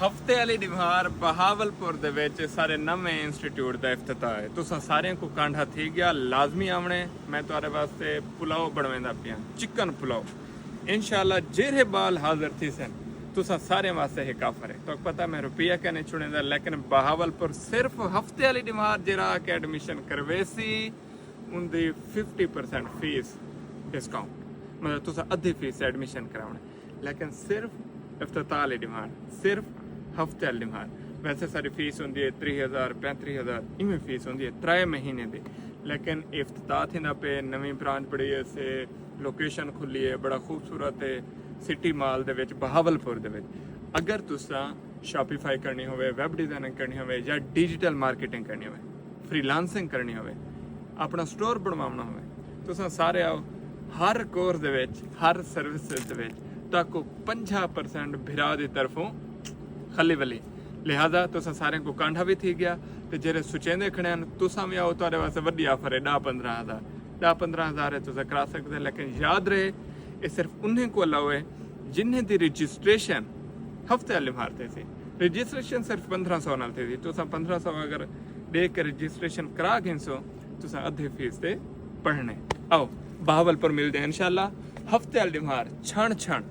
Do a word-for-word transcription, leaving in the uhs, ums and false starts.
ہفتے والی ڈیوار بہاول پور دے وچ سارے نویں انسٹیٹیوٹ دا افتتاح ہے۔ تساں سارے کو کانڈھا تھی گیا، لازمی آونے۔ میں تہاڈے واسطے پلاؤ بنویندا پیاں، چکن پلاؤ۔ انشاءاللہ جیرھے بال حاضر تھی سن، تساں سارے واسطے ایک آفر ہے۔ تو پتہ میں روپیہ کہنے چھڑے دا، لیکن بہاول پور صرف ہفتے والی ڈیوار جیرا آ کے ایڈمیشن کرویسی، ان دی ففٹی پرسینٹ فیس ڈسکاؤنٹ، مطلب تساں ادھی فیس ایڈمیشن کراونے، لیکن صرف افتتاح والی ڈیمانڈ، صرف ہفتے والی ڈیمانڈ۔ ویسے ساری فیس ہوندی ہے تریہہ ہزار، پینتریہہ ہزار، ایویں فیس ہوندی ہے ترے مہینے دی، لیکن افتتاح تھیندا پے، نویں برانچ بڑی ہے سے، لوکیشن کھلی ہے، بڑا خوبصورت ہے، سٹی مال دے وچ، بہاول پور دے وچ۔ اگر تساں شاپیفائی کرنی ہوئے، ویب ڈیزائننگ کرنی ہوئے یا ڈیجیٹل مارکیٹنگ کرنی ہوئے، فری لانسنگ کرنی ہوئے، اپنا سٹور بنواونا ہوئے، تساں سارے آؤ۔ ہر کورس دے وچ، ہر سروسز دے وچ تاکو پنجاہ پرسینٹ بھرا دی طرفوں خلی ولی۔ لہذا تساں سارے کو کانڈھا بھی تھی گیا، تے جیرے سوچیندے کھڑے ہیں، تساں بھی آؤ، تہاڈے واسطے وڈی آفر ہے، ڈاہ پندرہ ہزار۔ ڈاہ پندرہ ہزار ہے تساں کرا سکدے، لیکن یاد رہے، یہ صرف انہیں کو الاؤ ہے جنہیں دی رجسٹریشن ہفتے والی مار تے سی۔ رجسٹریشن صرف پندرہ سو نال تھی سی۔ تساں پندرہ سو اگر دے کے رجسٹریشن کرا گھنسو، تساں ادھے فیس تے پڑھنے۔ آؤ، بہاول پور ملدے ہیں انشاءاللہ۔ ہفتے والی مار چھن چھن